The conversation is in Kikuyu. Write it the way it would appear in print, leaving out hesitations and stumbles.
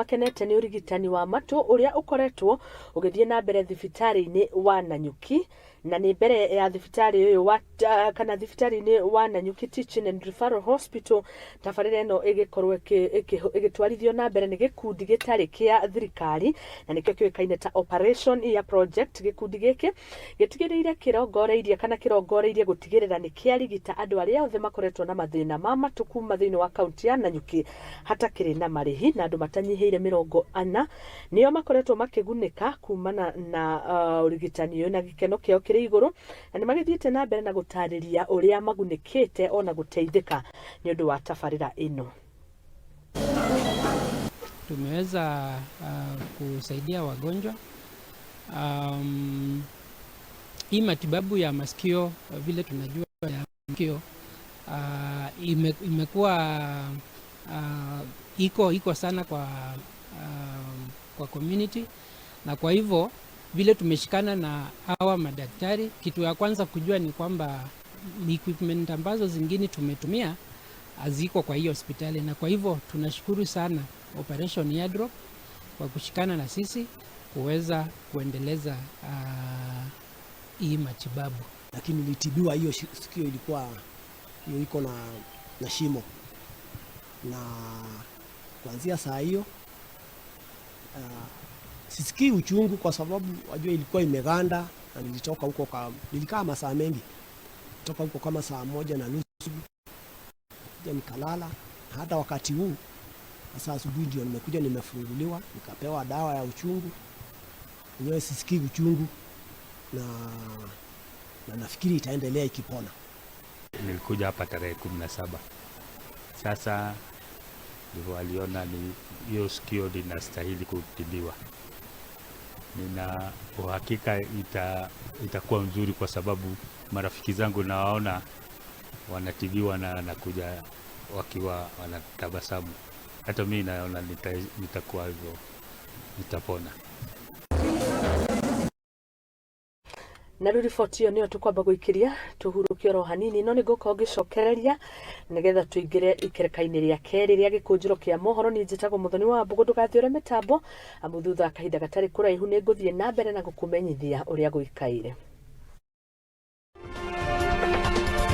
Makenete nĩ ũrigitani wa matũ ũrĩa ũkoretwo ũgĩthiĩ na mbere thibitarĩ-inĩ wa Nanyuki, na nĩ mbere ya thibitarĩ ũyũ wa kana thibitarĩ-inĩ wa Nanyuki Teaching and Referral Hospital. Tabarĩra ĩno ĩgĩkorwo ĩgĩtwarithio na mbere nĩ gĩkundi gĩtarĩ kĩa thirikari na nĩkĩo kĩũĩkaine ta Operation Ear Project. Gĩkundi gĩkĩ gĩtigĩrĩire kĩrongoreirie kana kĩrongoreirie gũtigĩrĩra nĩ kĩarigita andũ arĩa othe makoretwo na mathĩna ma matũ kuma thĩinĩ wa kaunti ya Nanyuki hatakĩrĩ na marĩhi, na andũ matanyihĩire 40 nĩo makoretwo makĩgunĩka kumana na ũrigitani ũyũ, na gĩkeno kĩao kĩrĩ igũrũ, na nĩ magĩthiĩte na mbere na gũtarĩria ũrĩa magunĩkĩte ona gũteithĩka nĩ ũndũ wa tabarĩra ĩno. Tumeweza kusaidia wagonjwa. Hii matibabu ya masikio, vile tunajua ya masikio, imekuwa iko sana kwa community, na kwa hivyo vile tumeshikana na hawa madaktari, kitu ya kwanza kujua ni kwamba equipment ambazo zingine tumetumia haziko kwa hiyo hospitali, na kwa hivyo tunashukuru sana Operation Eardrop kwa kushikana na sisi kuweza kuendeleza hii matibabu. Lakini nilitibiwa hiyo sikio ilikuwa hiyo iko na shimo, na kuanzia saa hiyo sisikii uchungu kwa sababu wajua ilikuwa imeganda, na nilitoka huko nilikaa masaa mengi, toka huko kama saa 1:30 kuja nikalala. Na hata wakati huu sasa asubuhi ndio nimekuja nimefunguliwa, nikapewa dawa ya uchungu. Mwenyewe sisikii uchungu na nafikiri itaendelea ikipona. Nilikuja hapa tarehe 17. Sasa ndivyo waliona ni hiyo sikio linastahili kutibiwa. Nina uhakika itakuwa nzuri kwa sababu marafiki zangu nawaona wanatibiwa na wanakuja wakiwa wanatabasamu. Hata mimi naona nitakuwa hivyo, nitapona. Na rĩu riboti ĩyo nĩyo tũkwamba gũikĩria tũhurũke oro hanini, no nĩ ngũkorwo ngĩcokereria nĩgetha tũingĩre ikereka-inĩ rĩa kerĩ rĩa gĩkũnjĩro kĩa mohoro. Niĩ njĩtagwo Mũthoni wa Mbũgũ, ndũgathiũre mĩtambo amu thutha wa kahinda gatarĩ kũraihu nĩ ngũthiĩ na mbere na gũkũmenyithia ũrĩa gũikaire.